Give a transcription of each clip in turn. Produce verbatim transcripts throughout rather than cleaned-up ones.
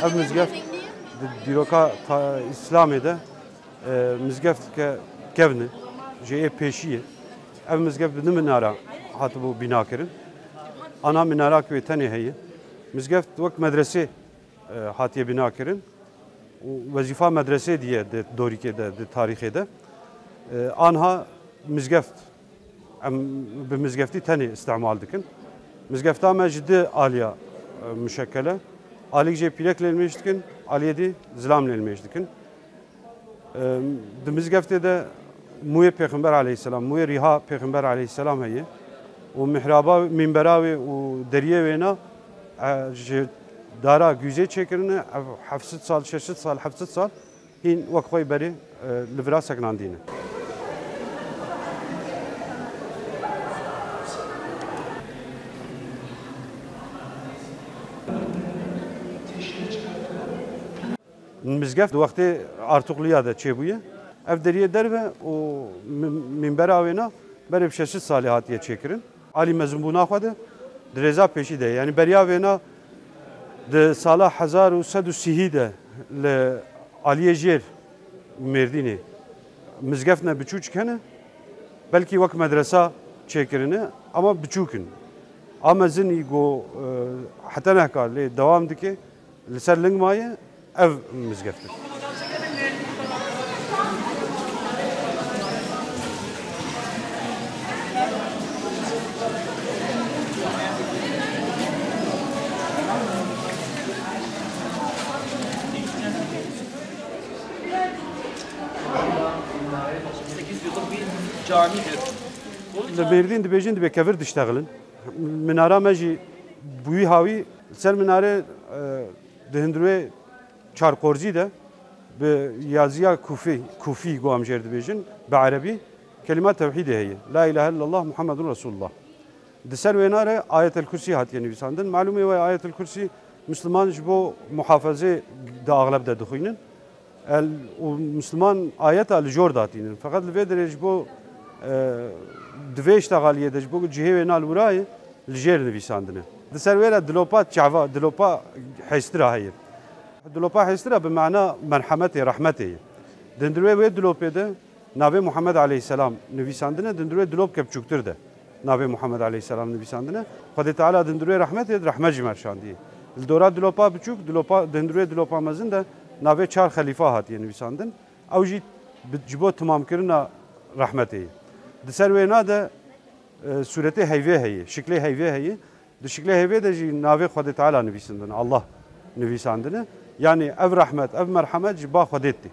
Ev mizgeft di dîroka ta-, Îslamê de, e, mizgefteke kevn e, jê yê pêşî ye. Ev mizgeft bi du minara hatibû bînakirin. Ana minarak wê tenê heye. Mizgeft wek medresê, e, hatiye bînakirin û wezîfa medresê diye di dorîkê de, di tarîxê de. E, anha mizgeft, em bi mizgeftî tenê îstimal dikin. Mizgefta me ji du aliya, e, muşekkel e. Alîk jê pîrek lê nimêj dikin, aliyê dî zilam lê nimêj dikin. E, di mizgeftê de mûyê Pêxember aleyhisselam, mûyê rîha Pêxember aleyhisselam heye û mihraba, mînbera wê û deriyê wêna, e, ji dara gûzê çêkirine. Ev heft sed sal, şeş sed sal, heft sed sal hîn wek xwe berê, e, li vira seknandî ne. Mizgeft di wextê Artukluya de çêbûye. Ev deriyê derve û mi-, mînbera wêna berê bi şeş sed salê hatiye çêkirin. Alî mezinbûna xwe de di rêza pêşî de ye. Yanî beriya wêna di sala hezar û sed û sî de li aliyê jêr Mêrdînê mizgeft ne biçûçik hene. Belkî wek medresa çêkirine, ama biçûk in. A mezin î ku, e, heta nehka lê dewam dike, li ser ling maye, ev mizgeft e. Li Mêrdîn dibêjin, dibê kevir diştexilin. Minara me jî bi wî hawî li ser minare, e, di hundirê çarqorzî de bi yaziya kûfî, kûfî ku em jêr dibêjin, bi erebî kelîma tewhîdê heye. La ilahe illallah Muhammedun Resulullah. Di ser wêna re Ayetel Kursî hatiye nivîsandin. Malûmê we Ayetel Kursî Misliman ji bo muhafezê di axleb de dixwînin. El, û Misliman ayeta li jor datînin. Feqet li vê derê ji bo, e, di vê îştexaliyê de ji bo cihê wêna li wira ye, li jêr nivîsandine. Di ser wê re dilopa çava, dilopa hêstira heye. Dilopa hêstira bi mana merhemetê, rehmetê ye. Di hundirê wê dilopê de navê Muhammed aleyhisselam nivîsandine, di hundirê dilopke biçûktir de navê Muhammed aleyhisselam nivîsandine. Xwedê Teala di hundirê rehmetê de rehmet jî merşandiye. Li dora dilopa biçûk, dilopa, di hundirê dilopa mezin de navê çar xelîfa hatiye nivîsandin. Ew jî bi, ji bo timamkirina rehmetê ye. Di ser wêna de, e, sûretê heyvê heye, şiklê heyvê heye. Di şiklê heyvê de jî navê Xwedê Teala nivîsandin, Allah nivîsandine. Yanî ev rehmet, ev merhemet ji ba Xwedê tê.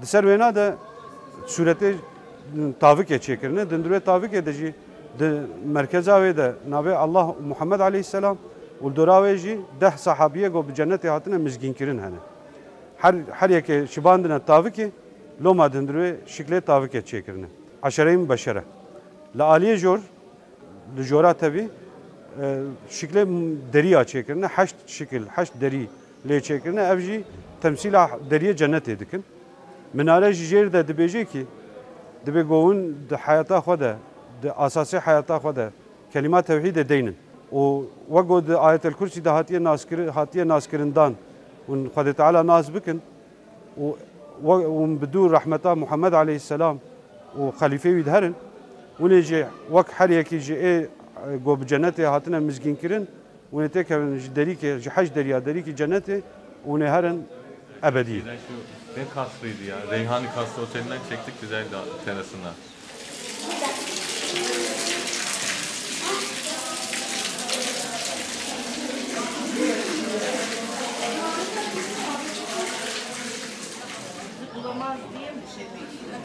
Di ser wêna de sûretê tavikê çêkirine. Di hundirê tavikê de jî di merkeza wê de navê Allah û Muhammed aleyhisselam û li dora wê jî deh sahabiyê ku bi cenetê hatine mizgînkirin hene. Her, her yekê şibandine tavikê, loma di hundirê şiklê tavikê çêkirine. Eşere-i Mubeşşere. Li aliyê jor, li jora tevî, e, şiklê deriya çêkirine, heşt şikil, heşt derî lê çêkirine. Ev jî temsîla deriyê cenetê dikin. Minare ji jêr de dibêje kî, dibê ku hûn di heyata xwe de, di asasê heyata xwe de kelîma tewhîdê deynin. Û wek ku di Ayetel Kursî de hatiye naskiri-, hatiye naskirindan, hûn Xwedê Teala nas bikin, û we-, hûn bi dû rehmeta Muhammed aleyhisselam û xelîfê wî diherin. Hûn ê jî wek her yekî ji ê, e, ku bi cenetê hatine mizgînkirin, hûn ê têkevin ji derîkê, ji heşt deriya derîkî cenetê, hûn ê herin ebedî. Eskiden şu ne kasrıydı ya? Reyhanlı kasrı otelinden çektik güzel de terasına. Bulamaz diye mi şey bekliyor?